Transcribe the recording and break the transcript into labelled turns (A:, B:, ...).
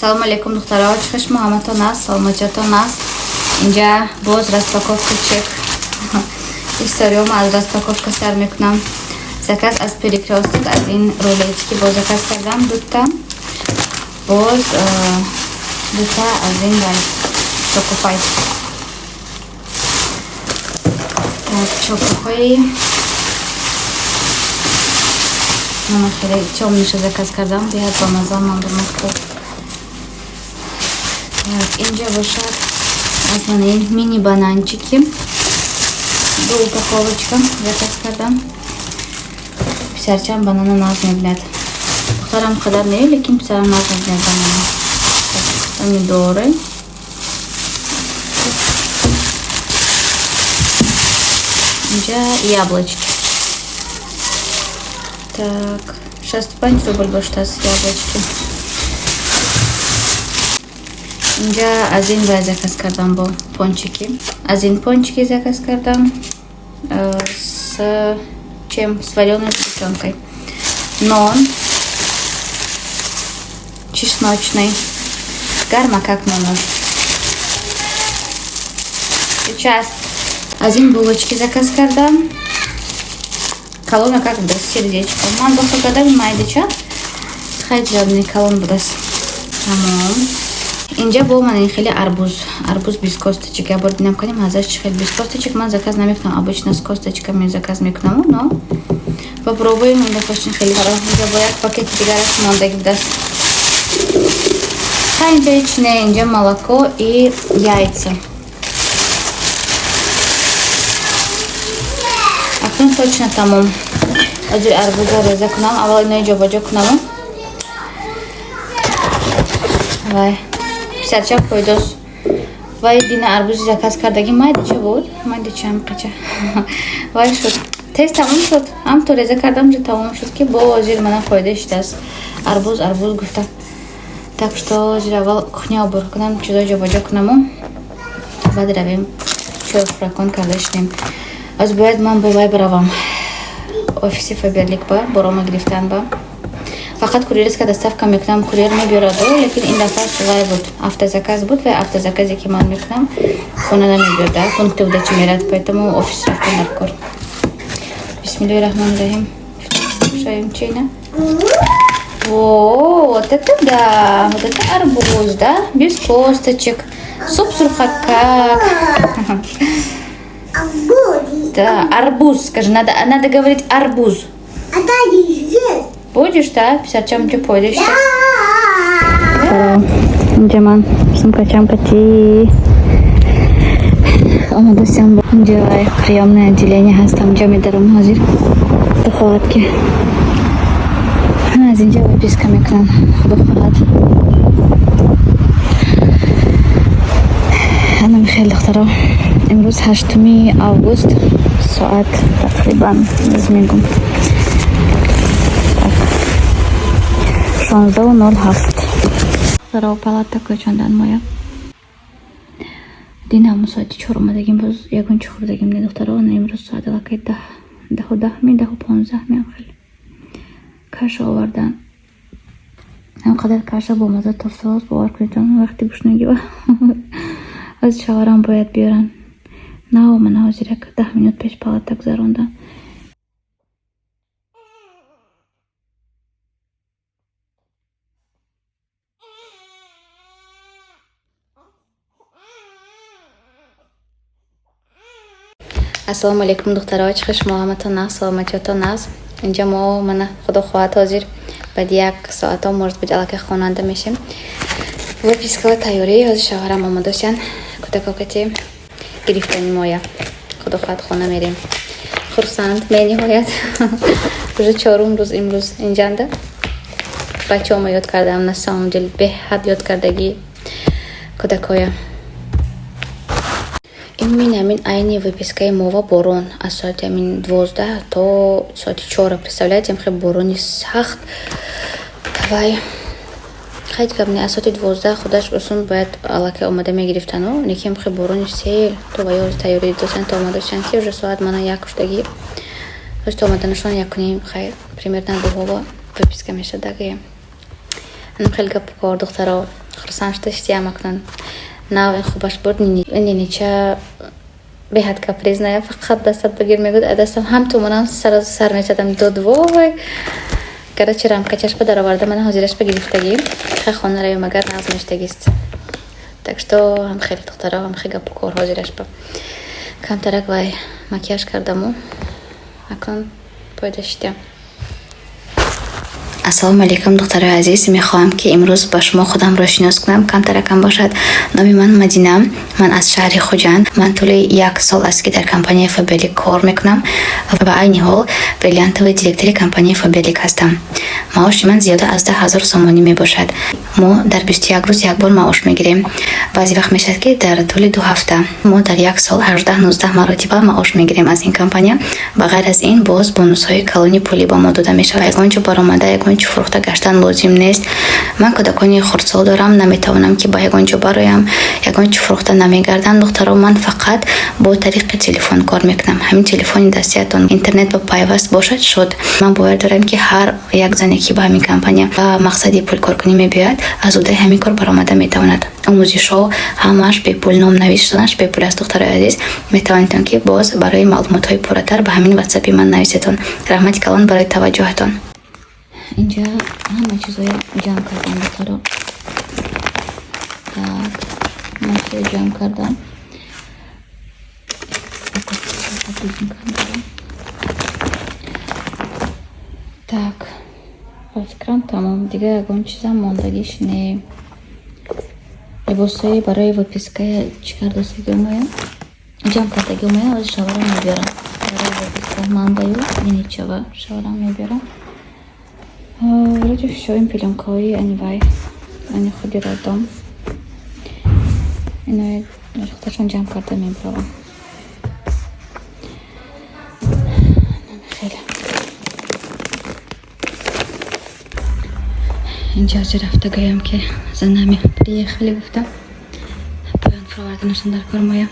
A: Салому алейкум, духтаро, чӣ шумо ҳаматон аст, саломатиятон аст. Инҷа боз распаковка чек. Историёма аз распаковка сар мекунам. Заказ аз Перекрёсток, аз ин рулетики боз заказ кардам дута. Боз дута аз ин вай чокопай. Так, чокопай мана хеле тёмныйша заказ кардам, беҳад бамаза ман бимахтоб. Так, инҷа бошад аз мана ин мини бананчики ду упаковочка заказ кардам. Писарчам банана нағз мебинад. Духтарам қадар не, лекин писарам нағз мебинад банана. Помидоры. Инҷа яблочки. Так, 65 рубль бошад аст яблочки. Инҷа аз ин вай заказ кардам бо пончики. Аз ин пончики заказ кардам с чем? С вареной сгущенкой. Нон чесночный. Гарма как нон. Сейчас аз ин булочки заказ кардам. Калона как будааст, сердечко. Ман бохо кардам майдача. Хеле ҷабни калон будааст. Тамом. Инҷа бо ман ин хеле арбуз, арбуз без косточек. Я бор динам кардем, ҳазаш чи хеле без косточек ман заказ намекунам. Обычно с косточками заказ мекунам, но попробуем ин дафъа хеле. Инҷа бо як пакети дигараш мондаги будааст. Ха, инҷа ҳеч не, инҷа молоко и яйца. Акнун точно тамом. Ҳозир арбуза реза кунам, аввал инои ҷобаҷо кунам. Вай, писарчам фойдос. Вай дина арбузи заказ кардаги майдача буд, майдача ҳамқача. Вай шуд. Тез тамом шуд. Ҳам то реза кардам, уже тамом шуд, ки бо ҳозир мана фойда шудааст. Арбуз, арбуз гуфта. Так что ҳозир аввал кухня обор кунам, чизои ҷобаҷо кунаму баъд равем чой хӯракон карда шинем. Аз бояд ман бо вай биравам. Офиси Фаберлик ба борома гирифтан ба. Фақат курьерская доставка мекунам, курьер мебиёраду, лекин ин дафъа вай буд, автозаказ буд, вай автозаказе ки ман мекунам, хона намебиёрда, пункти выдачи мерад, поэтому офис рафтан дар кор. Бисмиллоҳи раҳмони раҳим. Шоем чина? О, вот это да, вот это арбуз, да, без косточек. Суп сурхакак. Да, арбуз, скажи, надо говорить арбуз. Будешь, да? Писарчам что пойдешь сейчас? Инҷа ман сумкачам кати омадасям. Инҷа приёмное отделение ҳастам, инҷа медарам ҳозир. Худо хоҳад ки аз инҷа выписка мекунам, худо хоҳад. Анам хеле духтаро, имрӯз 8 август, соат тақрибан мегум 16:07. Духтаро, палата кӯчондан моя. Дин ҳамун соати 4 омадагим, боз ягон чӣ хӯрдагим не, духтаро. Ана имрӯз соат аллакай 10, 10:10 ми, 10:15 ми хеле. Каша овардан. Ҳамқадар каша бомаза тофтааст, бовар кунед, вақти гушнагӣ аз шаварам бояд биёран. Наомана, ҳозир як 10 минут пеш палата гузарондан. Ассалому алейкум, духтаро, чӣ хел шумо ҳаматон нағз, саломатиётон нағз. Инҷа мо мана худо хоҳад ҳозир баъди як соато, может быть, аллакай хонанда мешем. Выпискала тайёрӣ, ҳозир шавҳарам омадосян, кӯдакокати гирифтани моя. Худо хоҳад хона мерем. Хурсанд мениҳоят. Уже чорум рӯз имрӯз инҷанда. Бачаҳомо ёд кардам, на самом деле беҳад ёд кардагӣ кӯдакоя. Имин ҳамин айни выпискаи мова борон аз соати ҳамин 12 то соати 4, представляете, хеле борони сахт. Вай хайд гап не, аз соати 12 худаш усун бояд аллакай омада мегирифтану, лекин хеле борони сел то ва ё тайёрӣ досен то омадасян ки уже соат мана 1 шудагӣ. Ҳозир то омаданашон 1:30, хайр, примерно дуҳова выписка мешад. Даги Хеле гапу кор, духтаро, хурсанд шуда шитиям. Акнун нав ин хубаш бурд. Нинича беҳад капризная, фақат дастат бигир мегӯд, дастам ҳам тумонам сар мезадам, дод вой. Короче, рамкачашба дароварда, мана ҳозирашба гирифтагӣ, ха хона равем, агар нағз мештагист. Так что ҳам хеле, духтаро, ҳам хеле гапу кор. Ҳозирашба камтарак вай макияж кардаму акнун пойда шидям.
B: Ассалому алайкум, духтарои азиз! Мехоҳам, ки имрӯз ба шумо худамро шинос кунам, камтаракам бошад. Номи ман Мадина, ман аз шаҳри Хуҷанд. Ман тӯли як сол аст, ки дар компанияи Фаберлик кор мекунам ва айни ҳол бриллиантовый директори компанияи Фаберлик ҳастам. Маоши ман зиёда аз 10 000 сомонӣ мебошад. Мо дар 21 рӯз як бор маош мегирем, баъзе вақт мешавад, ки дар тӯли 2 ҳафта. Мо дар як сол 18-19 маротиба маош мегирем аз ин компания. Ба ғайр аз ин, боз бонусҳои калони пулӣ ба мо дода мешавад. Ягон ҷо баромада, ягон чӣ фурӯхта гаштан лозим нест. Ман кӯдакони хурдсол дорам, наметавонам, ки ба ягон ҷо бароям, ягон чӣ фурӯхта намегардам. Духтаро, ман фақат бо тариқи телефон кор мекунам. Ҳамин телефони дастиятон интернет ба пайваст бошад, шуд. Ман бовар дорам, ки ҳар як зане, ки ба ҳамин компания ба мақсади пулкоркунӣ мебиёяд, аз уҳдаи ҳамин кор баромада метавонад. Омӯзишҳо ҳамааш бепул, номнавис шуданаш бепул аст. Духтарои азиз, метавонедон, ки боз барои маълумотҳои пурратар ба ҳамин ватсапи ман нависетон. Раҳмати калон барои таваҷҷӯҳатон.
A: Инҷа ҳама чизоя ҷамъ кардам, духтаро. Так, ҳама чизоя ҷамъ кардам. Дорам. Так, ба фикрам, тамом, дига ягон чизам мондагиш не. Либосҳои барои выпиская чӣ кардастаги омоям, ҷамъ кардаги омоям. Ози шаварам мебиёрам барои выписка, ман баю ниничава шаварам мебиёрам. Вроде всё. Ин пелёнкаҳои ани вай, ани худи роддом, инои рехташон ҷамъ карда мебаровам. Хеле инҷа ҳозир рафта гаям, ки за нами приехали гуфта, поён фуроварданашон дар кор моя.